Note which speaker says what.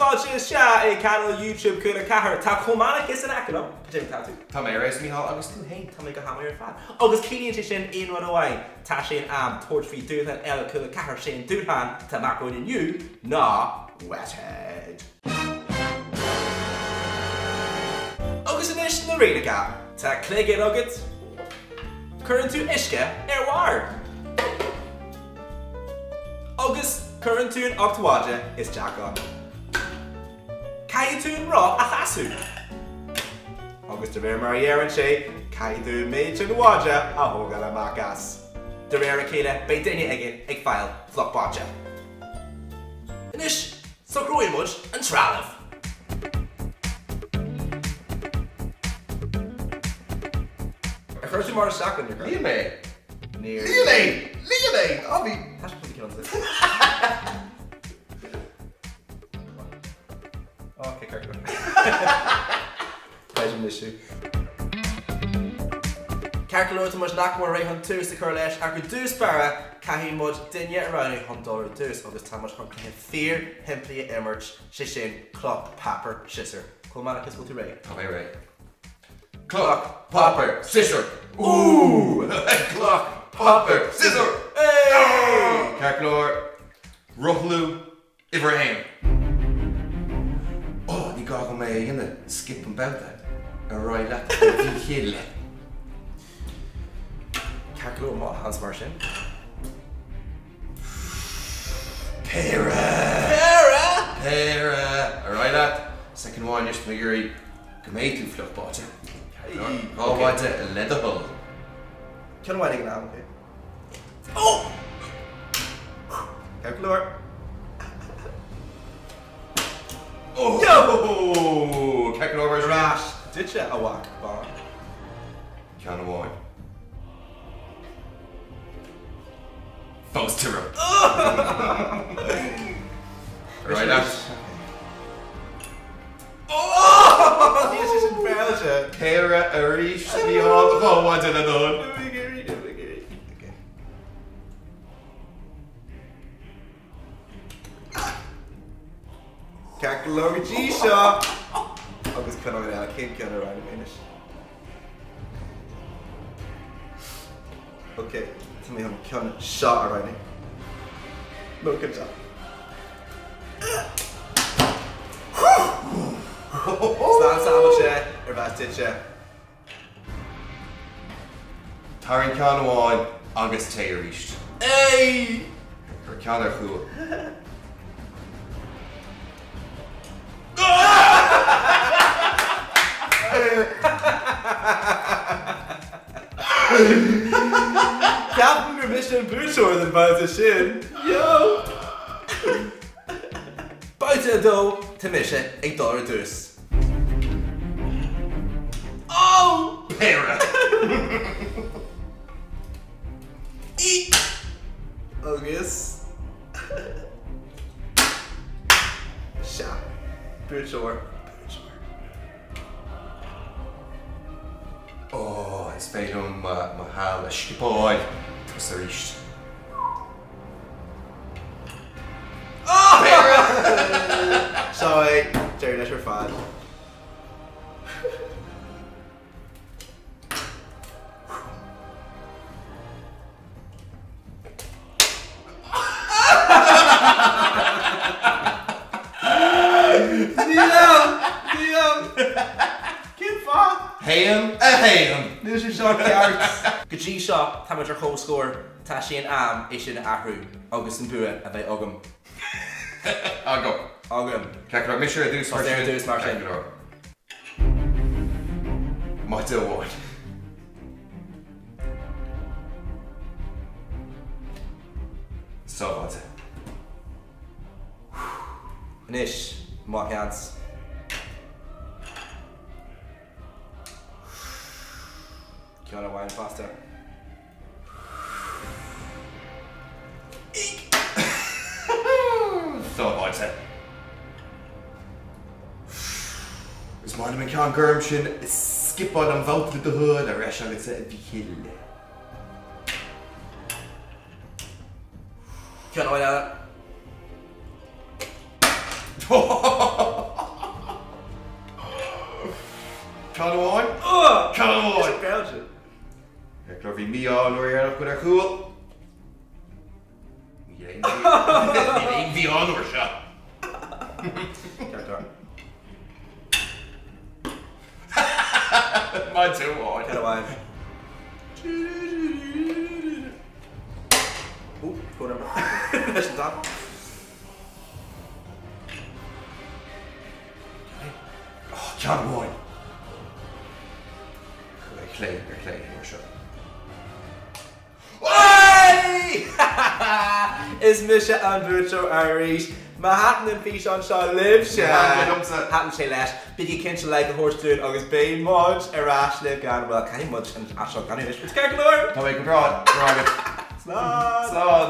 Speaker 1: fáilte isteach ag cainéal YouTube Cúla 4. Tá Colmánachas in aice liom. Cad é mar tá tú?
Speaker 2: Tá mé ar fheabhas, Mícheál, agus tú
Speaker 1: féin? Tá mé go han-mhaith ar fad. Agus ciallaíonn sé sin aon rud amháin, tá sé in am tabhairt faoi dúshlán eile Cúla 4. Sé an dúshlán atá amach romhainn inniu ná Wethead. Agus anois na rialacha. Tá cloigeann agat. Cuireann tú uisce ar bharr. Agus cuireann tú an ucht mhaide isteach ann. Caithfidh tú an roth a chasadh. Agus de réir mar a dheireann sé, caithfidh tú an méid sin mhaide a thógáil amach as. De réir a chéile, beidh duine againn ag fáil fliuch báite. Anois, socróidh muid an trealamh. Ar chuir tú mar isteach ann?
Speaker 2: Líon mé.
Speaker 1: Níor.
Speaker 2: Líon é! Líon é! Á bhí.
Speaker 1: Tá sé cúpla ceann Ok, ceart go leor. Beidh an issue. Ceart go leor, tá muid nach mór réidh chun tús a chur leis ach ar dtús báire caithfidh muid duine a roghnú chun dul ar dtús agus tá muid chun cluiche fíor-shimplí a imirt, sé sin cloch, páipéar, siosúr. Colmánachas, bhfuil tú réidh?
Speaker 2: Tá mé réidh. Cloch, páipéar, siosúr! Ooh! Cloch, páipéar, siosúr!
Speaker 1: Hey!
Speaker 2: Ceart go leor. Rothlú uimhir a haon. Ó, ní gá dom é a dhéanamh, skip an babhta. Ar aghaidh leat, a Mhíchíl.
Speaker 1: Ceart go leor, mo sheans mar sin.
Speaker 2: Péire!
Speaker 1: Péire!
Speaker 2: Péire! Ar aghaidh leat. Soicind amháin anois, tá mé ag iarraidh go mbeidh tú fliuch báite. Dhá mhaide le do thoil.
Speaker 1: Ceann amháin ag an am, ok? Ó! Ceart go leor.
Speaker 2: Ó! Ceart go leor mar sin.
Speaker 1: Ar ais duitse, a mhac bán.
Speaker 2: Ceann amháin. Fós tirim. Ar aghaidh leat.
Speaker 1: Níl sé sin féaráilte.
Speaker 2: Péire arís, Mícheál, dhá mhaide le do thoil.
Speaker 1: Ceart go leor go dtí seo. Agus ceann amháin eile, cén ceann a roghnóidh mé anois? Ok, tá mé chun ceann seo a roghnú. Nó ceann seo. Slán sábháilte ar bheas duitse.
Speaker 2: Tarraing ceann amháin agus téigh arís.
Speaker 1: Éigh!
Speaker 2: Cuir ceann ar chúl.
Speaker 1: Ceapaim gur mise an buaiteoir den bhabhta sin. Yo! Babhta 2, tá mise ag dul ar dtús. Ó!
Speaker 2: Péire!
Speaker 1: Agus. Sea. Buaiteoir. Buaiteoir.
Speaker 2: Ó, is féidir liom mo sheal a scipeáil. Tusa arís.
Speaker 1: Péire! Seo é. Deireadh leis ar fad. Níl ann! Níl ann! Cén fáth?
Speaker 2: Haon a haon!
Speaker 1: Níl sé seo ceart! Go dtí seo, táimid ar comhscór. Tá sé in am é sin a athrú agus an bua a bheith agam.
Speaker 2: Agam.
Speaker 1: Agam.
Speaker 2: Ceart go leor, mise ar dtús mar sin.
Speaker 1: Tusa ar dtús mar sin.
Speaker 2: Ceart go leor. Maide amháin. Sábháilte.
Speaker 1: Anois, mo sheans. Ceann amháin fosta.
Speaker 2: Sábháilte. Is maith liom an ceann gorm sin. Scipeáil an babhta le do thoil ar ais agatsa a Mhíchíl.
Speaker 1: Ceann amháin eile.
Speaker 2: Ceann amháin. Ceann amháin.
Speaker 1: Belgian.
Speaker 2: Ar chlár bhí mí-ádh an uair dheireanach go ar chúl. Níl aon mhí-ádh an uair seo.
Speaker 1: Ceart go leor.
Speaker 2: Maide amháin.
Speaker 1: Ceann amháin. Ó, go raibh Leis an dá.
Speaker 2: Ceann amháin. Ar chlé, ar chlé, an uair seo.
Speaker 1: Is mise an buaiteoir arís. Má thaitin an físeán seo libhse, thaitin sé leis, bígí cinnte like a thabhairt dúinn agus beidh muid ar ais libh gan mhoill. Caithfidh muid an seo a ghlanadh anois. Ceart go leor!
Speaker 2: Tá mé go breá, go raibh agat.
Speaker 1: Slán!
Speaker 2: Slán!